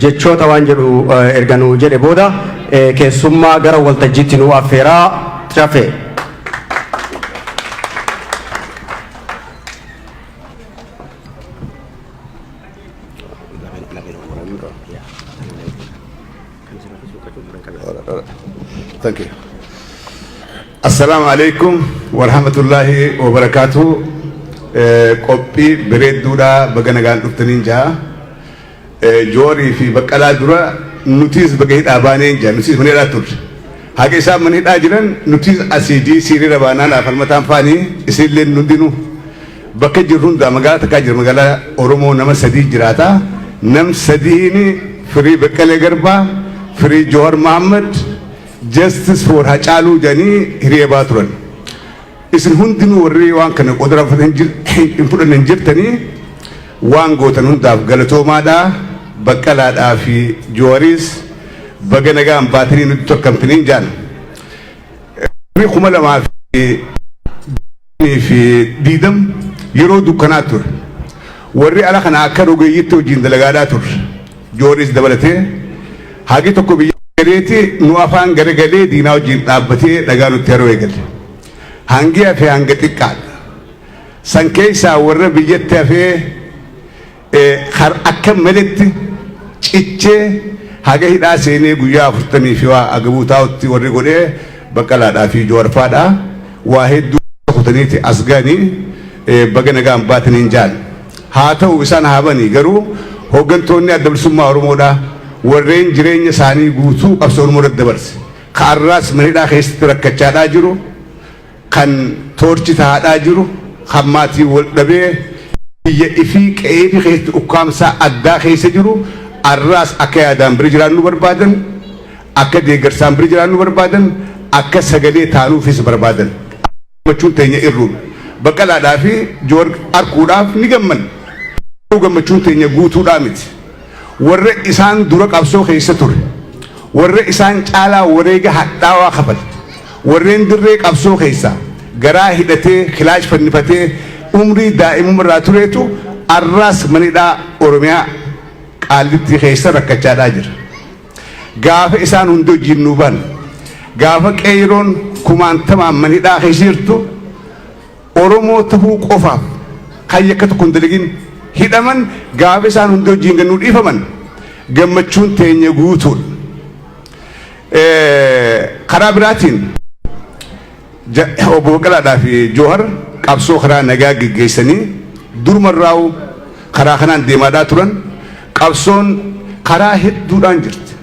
Jechoota waan jedhu erga nuu jedhe booda keessummaa gara waltajjiitti nuu affeeraa Caffee. Thank you. Assalaamu alaikum warahmatullaahi wabarakaatuh. Qophii bareedduudhaa, baga nagaan dhuftaniin jaha. Joorii fi Baqqalaa dura nutis baga hidhaa baaneen jaha. Nutis mana hidhaa turre. Haga isaan mana hidhaa jiran nutis asii DC hiriira baanaan afalmataan faanii isinillee hundinuu bakka jirru hundaa magaalaa takkaa jira, magaalaa Oromoo nama sadii jiraata. Nam sadiin free Baqqalee Garbaa, free Jawar Mohammed, Justice for Hacaaluu jedhanii hiriira baa turan. Isin hundinuu warri waan kana qooda hin fudhanne hin jirtanii, waan gootan hundaaf galatoomaadha. Baqqalaadhaa fi Jawariis baga nagaan baatanii nutti tokkamtanii jaan. 2020 yeroo dukkanaa ture. Warri ala kana akka rogeeyyitti hojiin dalagaadhaa turre. Jawariis dabalatee hagi tokko biyya gareeti nu afaan garagalee diinaa wajjin dhaabbatee dhagaa nutti haroo eegale. Hangi hafee hanga xiqqaadha. San keessaa warra biyyatti hafee akka maletti cichee haga hidhaa seenee guyyaa 40 fi waa agabuu taa'utti warri godhee Baqqalaadhaa fi Jawarfaadha. Waa hedduu kutaniiti as ga'anii, baga nagaan baataniin jaan. Haa ta'u, isaan haa banii, garuu hooggantoonni Adda Bilisummaa Oromoodhaa warreen jireenya isaanii guutuu qabsoo Oromoo irratti dabarse. Ka arraas mana hidhaa keessatti rakkachaadhaa jiru, kan torture tahaadhaa jiru, kan maatii wal dhabee biyya ifii qe'ee fi keessatti ukkaamsaa addaa keessa jiru, arraas akka yaadaan bira jiraannu barbaadan, akka deeggarsaan bira jiraannu barbaadan, akka sagalee taanuufis barbaadan. Gammachuun teenya irruudha. Baqqalaadhaa fi Joowar arkuudhaaf ni gammanna. Gammachuun teenya guutuudhaa miti. Warra isaan dura qabsoo keessa ture, warra isaan caalaa wareega hadhaawaa kafale, warreen dirree qabsoo keessaa garaa hidhatee kilaash fannifatee umrii daa'imummaa tureetu arraas manidhaa Oromiyaa Qaallittii keessa rakkachaadhaa jira. Gaafa isaan hundi hojiin nu ban, gaafa qeeyroon kumaantamaan manidhaa keessa jirtu, Oromoo tahuu qofaaf kan yakka tokko hin dalagin hidhaman, gaafa isaan hundi hojiin gannuu dhiifaman gammachuun teenya guutuudha. Karaa biraatiin obbo Baqqalaadhaa fi Joohar qabsoo karaa nagaa geggeessanii durumarraa'u karaa kanaan deemaadhaa turan. Qabsoon karaa hedduudhaan jirti.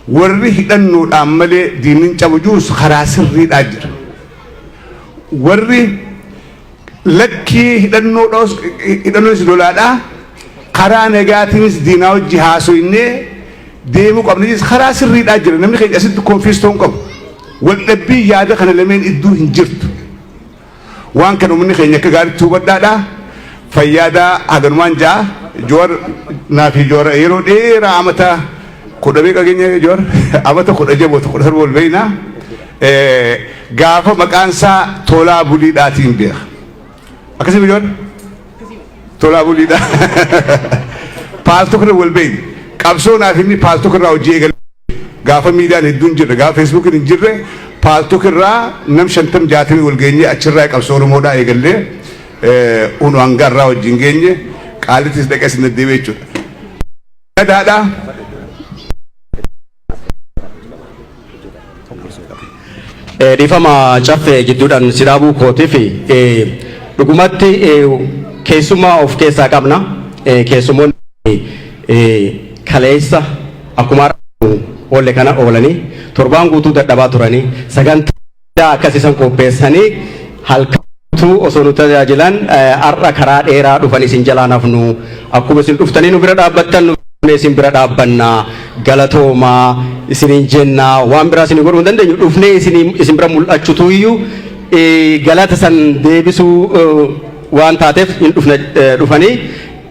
Warri hidhannoodhaan malee diinni cabu jirus karaa sirriidhaa jira. Warri lakkii hidhannoonis lolaadhaa, karaa nagaatiinis diinaa wajji haasoynee deemuu qabna, karaa sirriidhaa jira. Namni keenya asitti confuse ta'uu qabu. Waldhabbii yaada kana lameen iddoo hin jirtu. Waan kana uummanni keenya akka gaariitti hubadhaadha. Fayyaadaa, haganumaan ja'a. Joowar naa fi Joowar yeroo dheeraa, amata 10 meeqa keenya Joowar, amata 16 moota 17 ol beekna. Gaafa maqaan isaa Tolaa Buliidhaatiin beeka. Akkasii Joowar? Tolaa Buliidha. Paltalk irra wal beekna. Qabsoo naaf inni Paltalk irraa hojii eegale. Gaafa miidiyaan hedduun jirre, gaafa Facebookiin hin jirre, Paltalk irraa nam 50 60 wal geenye, achirraa qabsoo Oromoodhaa eegallee unu hanga irraa wajjin geenye, Qaallittis dhaqee sin deddeebi'e jechuudha. Gadaadha. Dhiifama Caffee, jidduudhaan si dhaabuu kootiif. Dhugumatti keessummaa of keessaa qabna. Keessummoonni kaleessa akkuma oolle kana oolanii torbaan guutuu dadhabaa turanii sagantaa akkasiisan qopheessanii halkan guutuu osoo nu tajaajilan har'a karaa dheeraa dhufan. Isin jalaan hafnu, akkuma isin dhuftanii nu bira dhaabbattan nu isin bira dhaabbannaa, galatoomaa isiniin jennaa. Waan biraa isin godhuu hin dandeenyu, dhufnee isin bira mul'achuutu iyyuu galata san deebisuu waan taateef hin dhufne dhufanii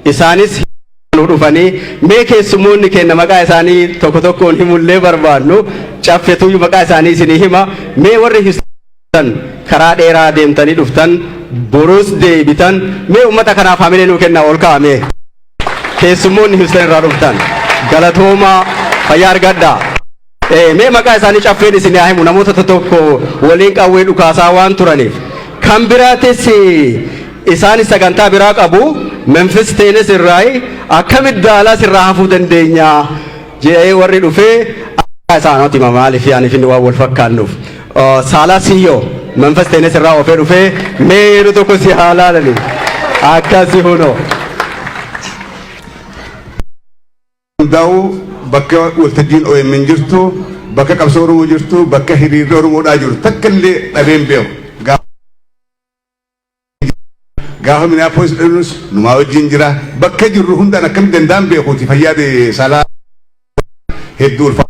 isaanis nu dhufanii. Mee keessummoonni keenya maqaa isaanii tokko tokkoon himullee barbaannu, Caffetuyyuu maqaa isaanii isinii hima. Mee warri Houston karaa dheeraa deemtanii dhuftan, borus deebitan, mee ummata kanaaf hamilee nuu kennaa, ol kaa'ame, keessummoonni Houston irraa dhuftan. Galatoomaa, fayyaa argadhaa. Mee maqaa isaanii caffeen isin haa himu, namoota tokko waliin qawwee dhukaasaa waan turaniif. Kan biraatis isaanis sagantaa biraa qabu. Memphis Tennessee irraa akkamitti Dallas irraa hafuu dandeenya jedhee warri dhufee isaanoti hima, maaliif yaaniif inni waan wal fakkaannuuf. Saalaa Siyyoo Memphis Tennessee irraa oofee dhufee, mee yeroo tokko si haa laalani. Akkasi hunoo. Hundaa'u bakka waltajjiin OMN jirtu, bakka qabsoo Oromoo jirtu, bakka hiriirri Oromoodhaa jiru takka illee dhabeen beeku. Gaafa Minneapolis dhufnus numaa wajjin jira. Bakka jirru hundaan akkamitti danda'an beekuuti fayyaade. Saalaa, hedduu ulfaata.